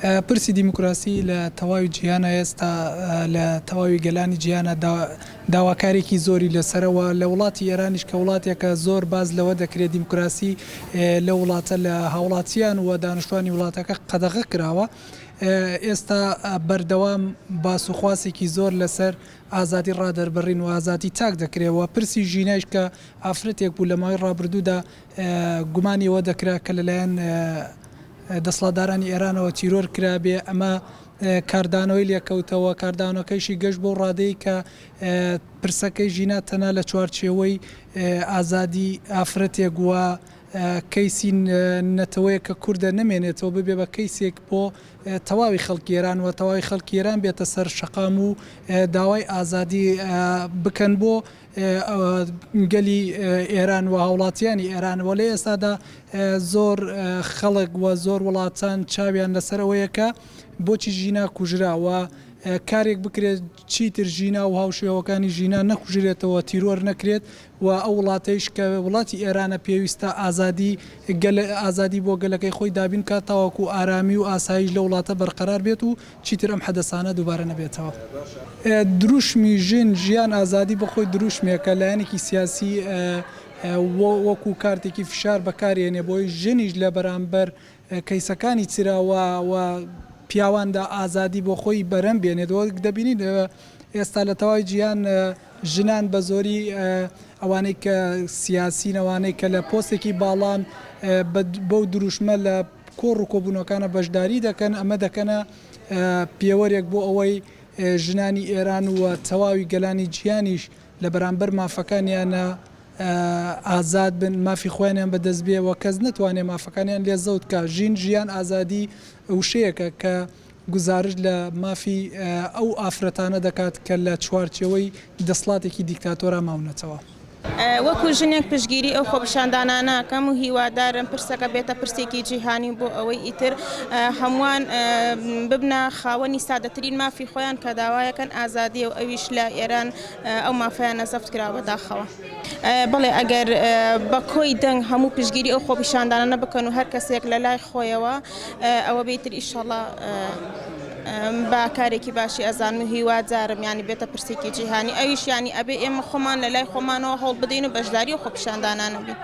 پرسی دیموکراسی لە تەواوی جیهانا ئێستا لە تەواوی گەلانی جیهانا داواکارێکی زۆری لەسەرە و لە وڵاتی ئێرانیش کە وڵاتێکە زۆر باس لەوە دەکرێت دیموکراسی لەو وڵاتە لە هاوڵاتیان و دانیشتوانی وڵاتەکە قەدەغە کراوە ئێستا بەردەوام باس و خواسێکی زۆر لەسەر ئازادی ڕادەربڕین و ئازادی تاک دەکرێت و پرسی ژینایش کە ئافرەتێک بوو لە ماوەی ڕابردوودا گومانی ئەوە دەکرا کە لەلایەن دەسڵاتدارانی ئێرانەوە تیرۆر کرابێ، ئەمە کاردانەوەی لێکەوتەوە، کاردانەوەکەیشی گەشت بەو ڕادەی کە پرسەکەی ژینا تەنها لە چوارچێوەی ئازادی ئافرەتێک و کەیسی نەتەوەیەک کە کوردە نەمێنێتەوە، ببێ بە کەیسێک بۆ تەواوی خەڵکی ئێران و تەواوی خەڵکی ئێران بێتە سەر شەقام و داوای ئازادی بکەن بۆ گەلی ئێران و هاوڵاتیانی ئێران و لە ئێستادا زۆر خەڵک و زۆر وڵاتان چاویان لەسەر ئەوەیە کە بۆچی ژینا کوژرا و کارێک بکرێت چیتر ژینا و هاوشێوەکانی ژینا نەکوژرێتەوە تیرۆر نەکرێت و ئەو وڵاتەیش کە وڵاتی ئێرانە پێویستە ئازادی گەل ئازادی بۆ گەلەکەی خۆی دابین بکات تاوەکو ئارامی و ئاسایش لەو وڵاتە بەرقەرار بێت و چیتر ئەم حەدەسانە دووبارە نەبێتەوە. دروشمی ژن، ژیان، ئازادی بۆ خۆی دروشمێکە لایەنێکی سیاسی وەکو کارتێکی فشار بەکارێنێ بۆی ژنیش لە بەرامبەر کەیسەکانی چرا و و پیاواندا ئازادی بۆ خۆی بەرهەم بێنێت وەک دەبینین ئێستا لە تەواوی جیهان ژنان بە زۆری ئەوانەی کە سیاسین ئەوانەی کە لە پۆستێکی باڵان بەو دروشمە لە کۆڕ و کۆبوونەوەکانە بەشداری دەکەن، ئەمە دەکەنە پێوەرێک بۆ ئەوەی ژنانی ئێران و تەواوی گەلانی جیهانیش لە بەرامبەر مافەکانیانە ئازاد بن، مافی خۆیانیان بەدەست بێ و کەس نەتوانێ مافەکانیان لێ زەوت کا. ژین، ژیان، ئازادی وشەیەکە کە گوزارشت لە مافی ئەو ئافرەتانە دەکات کە لە چوارچێوەی دەسڵاتێکی دیکتاتۆرا ماونەتەوە. وەکو ژنێک پشتگیری ئەو خۆپیشاندانانە ئەکەم و هیوادارم پرسەکە بێتە پرسێکی جیهانی بۆ ئەوەی ئیتر هەمووان ببنە خاوەنی سادەترین مافی خۆیان کە داوایەکەن ئازادیە و ئەویش لە ئێران ئەو مافەیانە زەفت کراوە بەداخەوە. بەڵێ ئەگەر بە کۆی دەنگ هەموو پشتگیری ئەو خۆپیشاندانانە بکەن و هەر کەسێک لە لای خۆیەوە ئەوە بێ ئیتر ئیشەڵا بە کارێکی باشی ئەزانم و هیوادارم یانی بێتە پرسێکی جیهانی ئەویش یانی ئەبێ ئێمە خۆمان لە لای خۆمانەوە هەوڵ بدەین و بەشداری ئەو خۆپیشاندانانە بین.